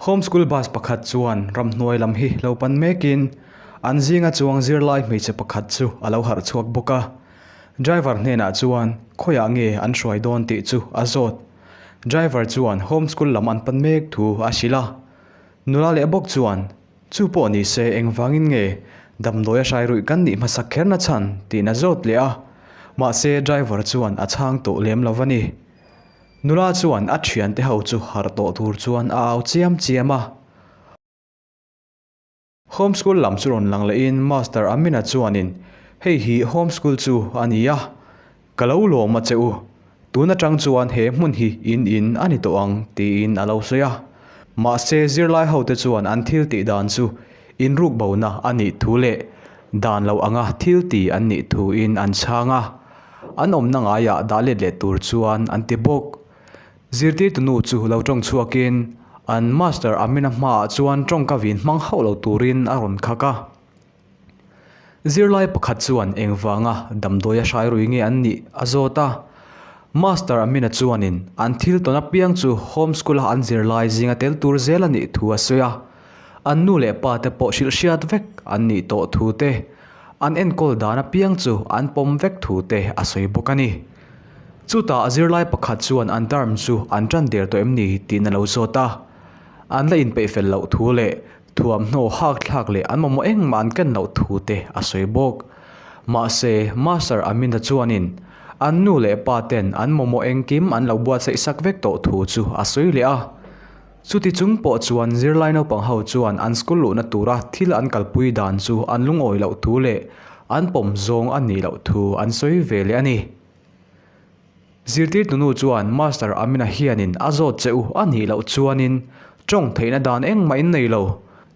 Home school bus pakhat chuan ramhnuai lam hi lo pan mekin an zinga chuang zirlai hmeichhe pakhat chu a lo harh chhuak bawk a. Driver hnenah chuan khawiah nge an hruai dawn tih chu a zawt. Driver chuan home school lam an pan mek thu a hrilh a. Nula leh bawk chuan Chu pawh ni se engvangin nge damdawi a hrai ruih kan nih hmasak kher na chhan tih na zawt leh a. Mahse driver chuan a chhang tawh lem lo a ni. Nula chuan a thiante ho chu harh tawh tur chuan a au chiam chiam a. Home school lam chu rawn lang lehin Master Amina chuanin hei hi home school chu a ni a, ka lo lawm a che u. Tun atang chuan he hmun hi in in a ni tawh ang tiin a lo sawi a. Mahse zirlai hote chuan an thil tih dan chu inruk bona a nih thu leh dan lo anga thil ti an nih thuin an chhang a. An awmna ngaiah dah let leh tur chuan an ti bawk. Zirtirtu nu chu lo tawng chhuakin an master Amina hmaah chuan tawngka vin hmang hauh lo turin a rawn khak a. Zirlai pakhat chuan engvanga damdawi a hrai rui nge an nih a zawt a. Master Amina chuanin an thil tawn apiang chu home school a an zirlai zinga tel tur zel a nih thu a sawi a. An nu leh pa te pawh hrilh hriat vek an nih tawh thu te, an enkawl dan apiang chu an pawm vek thu te a sawi bawk a ni. Chutah zirlai pakhat chuan an term chu an tan der tawh em ni tiin a lo zawt a. An la inpeih fel loh thu leh Thuamhnaw hak thlak leh an mamawh engmah an ken loh thu te a sawi bawk. Mahse, Master Amina chuanin an nu leh pa ten an mamawh engkim an lo buatsaih sak vek tawh thu chu a sawi leh a. Chuti chung pawh chuan zirlai naupang ho chuan an school luhna tura thil an kalpui dan chu an lungawi loh thu leh an pawm zawng a nih loh thu an sawi ve leh a ni. Zirtirtu nu chuan Master Amina hianin a zawt che u a nih loh chuanin tawng theihna dan engmah in nei lo.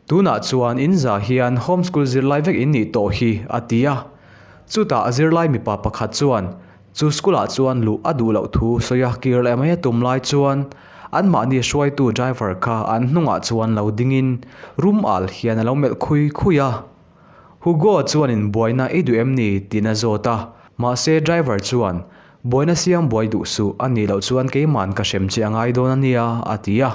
Tunah chuan in za hian home school zirlai vek in nih tawh hi a ti a. Chutah zirlai mipa pakhat chuan chu school ah chuan luh a duh loh thu sawi a kir leh mai a tum lai chuan anmahni hruaitu driver kha an hnungah chuan lo dingin rum al hian a lo melh khui khui a. Hugo chuanin buaina i duh em ni? tiin a zawt a, mahse driver chuan, Buaina siam buai duh suh, a nih loh chuan keiman ka hrem che a ngai dawn a nia, a ti a.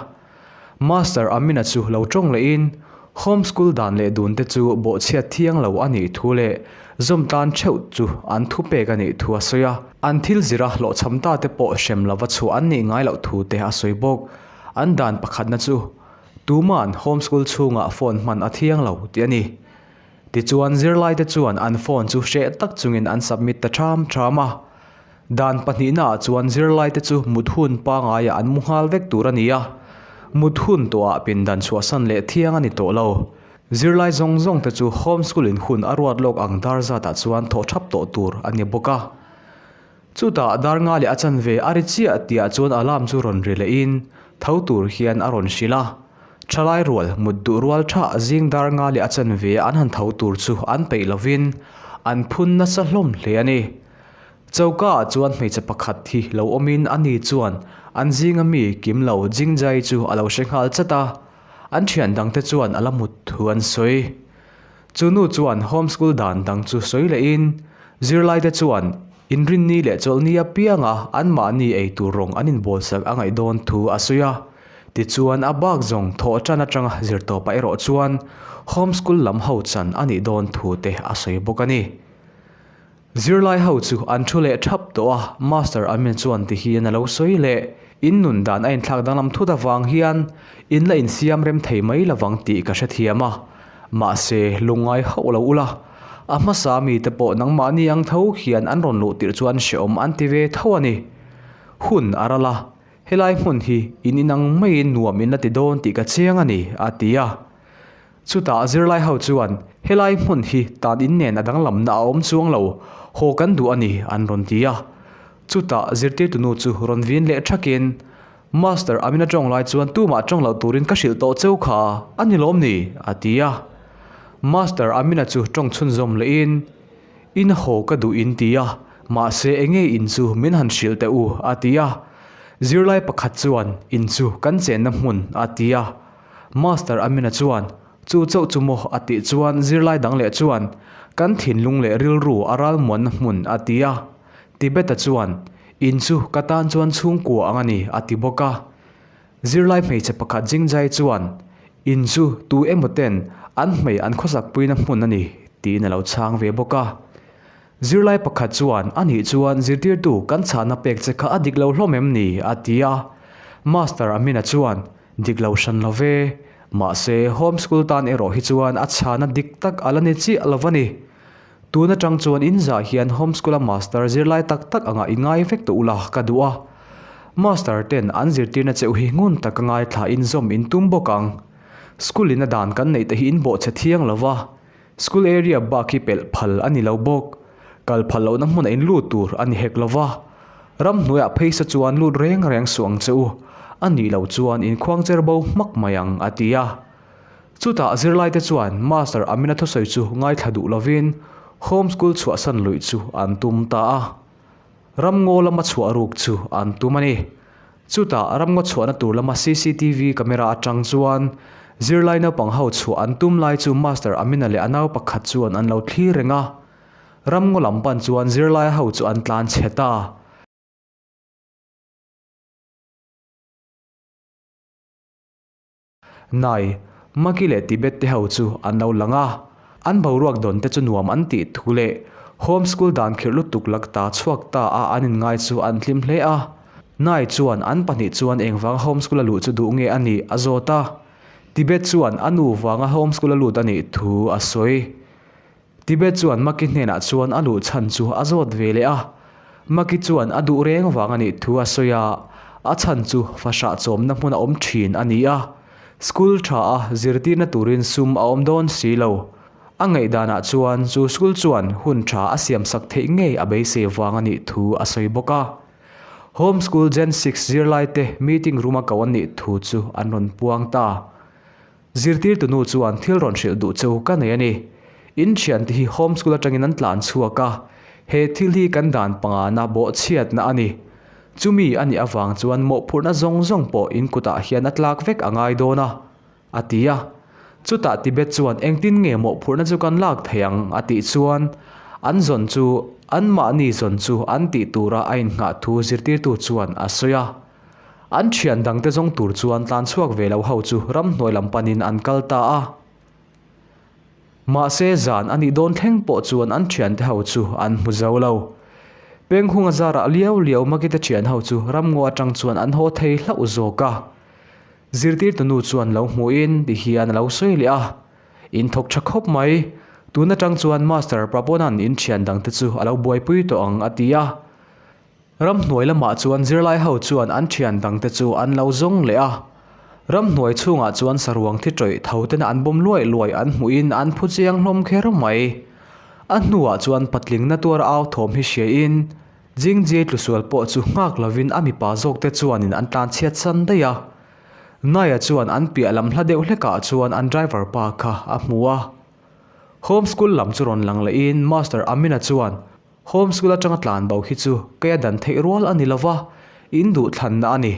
Master Amina chu lo tawng lehin, Home school dan leh dun te chu bawhchhiat thiang lo a nih thu leh zawm tlan theuh chu an thu pek a nih thu a sawi a. An thil zira hlawhchham ta te pawh hrem lova chhuah an nih ngai loh thu te a sawi bawk. An dan pakhatna chu Tuma'n home school chhungah phone hman a thiang lo tih a ni. Tichuan zirlaite chuan an phone chu hreh tak chungin an submit ta ṭham ṭham a. Dan pahnihnaah chuan zirlaite chu mut hun pangaiah an mu nghal vek tur a ni a, mut hun tawhah pindan chhuahsan leh thiang a ni tawh lo. Zirlai zawng zawngte chu home school in hun a ruat lawk ang dar zatah chuan thawh ṭhap tawh tur a ni bawk a. Chutah dar nga leh a chanve a ri chiah tihah chuan alarm chu rawn ri lehin tho tur hian a rawn hrilh a. Thalai rual mut duh rual thah zing dar nga leh a chanve an han tho tur chu an peih lovin an phun nasa hlawm hle a ni. Choka ah chuan hmeichhe pakhat hi lo awmin ani chuan an zinga mi kim lo Jingjai chu a lo hre nghal chat a, an thian dangte chuan a la mut thu an sawi. Chu nu chuan home school dan dang chu sawi lehin, zirlaite chuan inrinni leh chawlhni apianga anmahni ei tur rawng an inbawlsak a ngaih dawn thu a sawi a. Tichuan a bak zawng thawh tan atanga zirtawpah erawh chuan home school lam ho chan a nih dawn thu te a sawi bawk a ni. Zirlai ho chu an thu leh thap tawh a, Master Amin chuan ti hian a lo sawi leh. In nun dan a inthlak danglam thut avang hian in la insiam rem thei mai lovang tih ka hrethiam a. Mahse, lungngai hauh lo ula, a hmasa mite pawh nangmahni ang tho hian an rawn luh tirh chuan hrehawm an ti ve tho a ni. Hun a ral a, helai hmun hi in inang maiin nuam in la ti dawn tih ka chiang a ni, a ti a. Chutah zirlai ho chuan, Helai hmun hi tan in nen a danglamna a awm chuang lo, haw kan duh a ni, an rawn ti a. Chutah zirtirtu nu chu rawn vin leh thakin, Master Amina tawng lai chuan tumah tawng loh turin ka hrilh tawh cheu kha a ni lawm ni? a ti a. Master Amina chu tawng chhunzawm lehin, In haw ka duh in ti a, mahse enge in chu min han hrilh teh u, a ti a. Zirlai pakhat chuan, In chu kan chenna hmun, a ti a. Master Amina chuan, Chu chauh chu maw? a tih chuan zirlai dang leh chuan, Kan thinlung leh rilru a ralmuanna hmun a ti a. Tibet-a chuan, In chu ka tan chuan chhungkua ang a ni a ti bawk a. Zirlai hmeichhe pakhat Jingjai chuan, In chu tu emaw ten an hmei an khawsakpuina hmun a ni, tiin a lo chhang ve bawk a. Zirlai pakhat chuan, A nih chuan zirtirtu kan chhahna pek che kha a dik lo hlawm em ni? a ti a. Master Amina chuan, Dik lo hran lo ve. Mahse, home school tan erawh hi chuan a chhahna dik tak a la ni chiah lo va ni. Tun atang chuan in zah hian home school a master zirlai tak tak angah i ngai vek tawh ula ka duh a. Master ten an zirtirna cheuh hi ngun taka ngaithla in zawm in tum bawk ang. School in a dan kan neih te hi in bawhchhe thiang lo va. School area bak hi pelh phal a ni lo bawk. Kal phal lohna hmunah in lut tur a ni hek lo va. Ramhnuaiah pheisa chuan lut reng reng suh ang che u. A nih loh chuan in khuangcher bo hmak mai ang a ti a. Chutah zirlaite chuan Master Amina thusawi chu ngaithla duh lovin Home School chhuahsan luih chu an tum ta a. Ramngaw lama chhuah ruk chu an tum a ni. Chutah ramngaw chhuahna tur lama cctv camera atang chuan zirlai naupang ho chhuah an tum lai chu Master Amina leh a nau pakhat chuan an lo thlir reng a. Ramngaw lam pan chuan zirlai ho chu an tlan chhe ta. Nai, Maki leh Tibet te ho chu an lo lang a, an boruak dawn te chu nuam an tih thu leh home school dan khirh lutuk lak ta chhuak ta a an inngai chu an hlim hle a. Nai chuan an pahnih chuan engvanga home school a luh chu duh nge a nih a zawt a, Tibet chuan a nu vanga home school a lut a nih thu a sawi. Tibet chuan Maki hnenah chuan a luh chhan chu a zawt ve leh a. Maki chuan a duh reng vang a nih thu a sawi a, a chhan chu fahrah chawmna hmun a awm thin a ni a. School tha a zirtirna turin sum a awm dawn si lo. A ngaihdanah chuan chu school chuan hun tha a siamsak theih ngei a beisei vang a nih thu a sawi bawk a. Home School Gen Six zirlaite meeting room a ko an nih thu chu an rawn puang ta. Zirtirtu nu chuan thil rawn hrilh duh chu ka nei a ni. In thiante hi home school atangin an tlan chhuak a, he thil hi kan dan pangana bawhchhiatna a ni. Chumi a nih avang chuan mawhphurhna zawng zawng pawh in kutah hian a tlak vek a ngai dawn a, a ti a. Chutah Tibet chuan engtin nge mawhphurhna chu kan lak thei ang a tih chuan an zawn chu anmahni zawn chu an tih tura a innghah thu zirtirtu chuan a sawi a. An thian dangte zawng tur chuan tlan chhuak ve lo ho chu ramhnuai lam panin an kal ta a. Mahse zan a nih dawn thleng pawh chuan an thiante ho chu an hmu zo lo. Penghunga zarah liau liau Makite thian ho chu ramngaw atang chuan an haw thei hlauh zawk a. Zirtirtu nu chuan lo hmuhin ti hian a lo sawi leh a. In thawk tha khawp mai. Tun atang chuan Master Praponan in thian dangte chu a lo buaipui tawh ang a ti a. Ramhnuai lamah chuan zirlai ho chuan an thian dangte chu an lo zawng leh a. Ramhnuai chhungah chuan saruang thi tawih tho tena an bawm luai luai an hmuhin an phu chiang hlawm kher mai. A hnuah chuan patling na tuar au thawm hi hriain Jingjiai tlusual pawh chu nghak lovin a mipa zawkte chuanin an tlan chhiat san daih a. Naya chuan an piah lam hla deuh hlekah chuan an driver pa kha a hmu a. Home school lam chu rawn lang lehin Master Amina chuan Home school atanga tlan bo hi chu kei a dan theih rual a ni lo va, in duh thlanna a ni.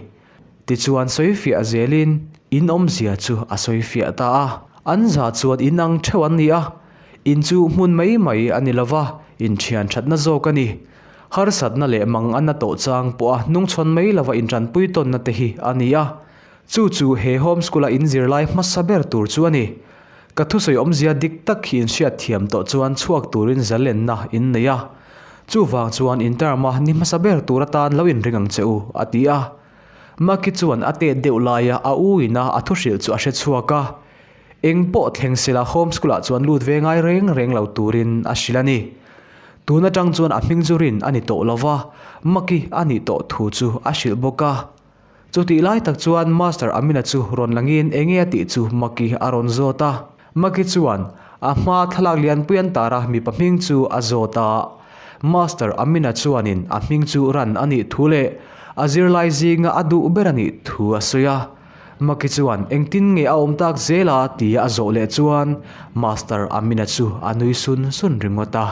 Tichuan sawi fiah zelin in awmzia chu a sawi fiah ta a. An za chuan in ang theuh an ni a, in chu hmun mai mai a ni lo va, inthian thatna zawk a ni. Harsatna leh mang an na tawh chang pawha hnungchhawn mai lova intanpui tawnna te hi a ni a. Chu chu he home school-a in zirlai hmasa ber tur chu a ni. Ka thusawi awmzia dik tak hi in hriat thiam tawh chuan chhuak turin zalenna in nei a. Chuvang chuan in term a ni hmasa ber tur atan lo inring ang che u, a ti a. Maki chuan a tet deuh laia a u ina a thuhrilh chu a hre chhuak a. Eng pawh thleng sela home school-ah chuan lut ve ngai reng reng lo turin a hrilh a ni. Tun atang chuan a hming chu rin a ni tawh lo va, Maki a nih tawh thu chu a hrilh bawk a. Chutih lai tak chuan Master Amina chu rawn langin enge a tih chu Maki a rawn zawt a. Maki chuan a hma thlalak lianpui an tar a mipa hming chu a zawt a. Master Amina chuanin a hming chu Ran a nih thu leh a zirlai zinga a duh ber a nih thu a sawi a. Maki chuan engtin nge a awm tak zel a tia a zawh leh chuan Master Amina chu a nui sun sun ringawt a.